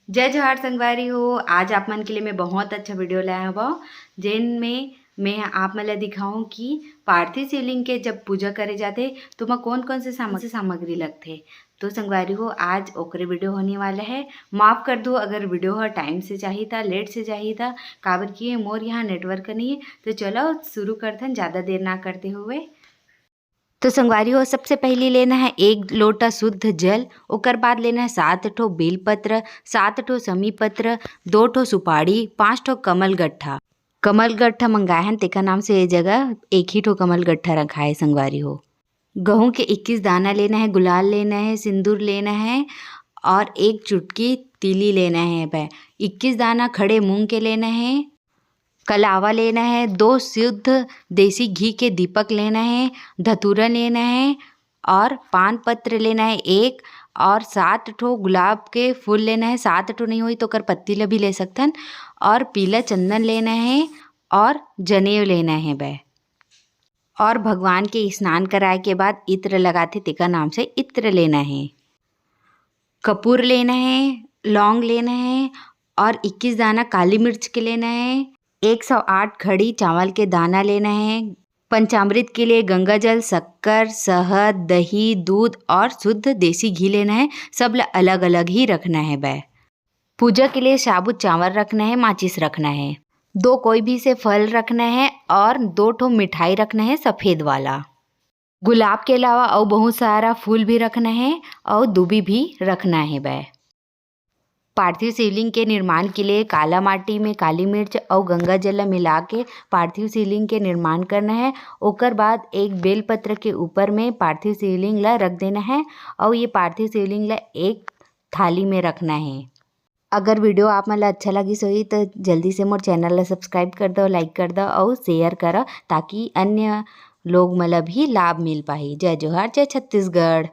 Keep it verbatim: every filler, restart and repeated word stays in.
जय जोहार संगवारी हो। आज आप मन के लिए मैं बहुत अच्छा वीडियो लाया हूँ, जेन में मैं आप मन ला दिखाऊं कि पार्थिव शिवलिंग के जब पूजा करे जाथे तो ओमा कौन कौन से साम-, सामग्री लगथे। तो संगवारी हो, आज ओकरे वीडियो होने वाला है। माफ कर दो अगर वीडियो ह टाइम से जाही था, लेट से जाही था, काबर कि मोर यहाँ नेटवर्क नहीं है। तो चलो शुरू करथन, ज़्यादा देर ना करते हुए। तो संगवारी हो, सबसे पहली लेना है एक लोटा शुद्ध जल, ओकर बाद लेना है सात ठो बेलपत्र, सात ठो समी पत्र, दो ठो सुपारी, पाँच ठो कमल गट्ठा। कमल गट्ठा मंगाए हन, तेकर नाम से ये जगह एक ही ठो कमल गट्ठा रखा है संगवारी हो। गहूं के इक्कीस दाना लेना है, गुलाल लेना है, सिंदूर लेना है और एक चुटकी तीली लेना है। बै इक्कीस दाना खड़े मूंग के लेना है, कलावा लेना है, दो शुद्ध देसी घी के दीपक लेना है, धतूरा लेना है और पान पत्र लेना है एक, और सात ठो गुलाब के फूल लेना है। सात ठो नहीं होई तो ओकर पत्ती ल भी ले सकथन। और पीला चंदन लेना है और जनेव लेना है बै। और भगवान के स्नान कराए के बाद इत्र लगाथे, तेकर नाम से इत्र लेना है। कपूर लेना है, लौंग लेना है और इक्कीस दाना काली मिर्च के लेना है। एक सौ आठ घड़ी चावल के दाना लेना है। पंचामृत के लिए गंगा जल, शक्कर, शहद, दही, दूध और शुद्ध देसी घी लेना है। सब ल अलग-अलग ही रखना है बै। पूजा के लिए साबुत चावल रखना है, माचिस रखना है, दो कोई भी से फल रखना है और दो ठो मिठाई रखना है सफेद वाला। गुलाब के अलावा अउ बहुत सारा फूल भी रखना है और दूबी भी रखना है बै। पार्थिव शिवलिंग के निर्माण के लिए काला माटी में काली मिर्च अउ गंगा जल ला मिला के पार्थिव शिवलिंग के निर्माण करना है। ओकर बाद एक बेलपत्र के ऊपर में पार्थिव शिवलिंग ला रख देना है और ये पार्थिव शिवलिंग ला एक थाली में रखना है। अगर वीडियो आप मन ला अच्छा लगिस होही तो जल्दी से मोर चैनल ला सब्सक्राइब कर दो, लाइक कर दो और शेयर करो, ताकि अन्य लोग मन ला भी लाभ मिल पाही। जय जोहार, जय छत्तीसगढ़।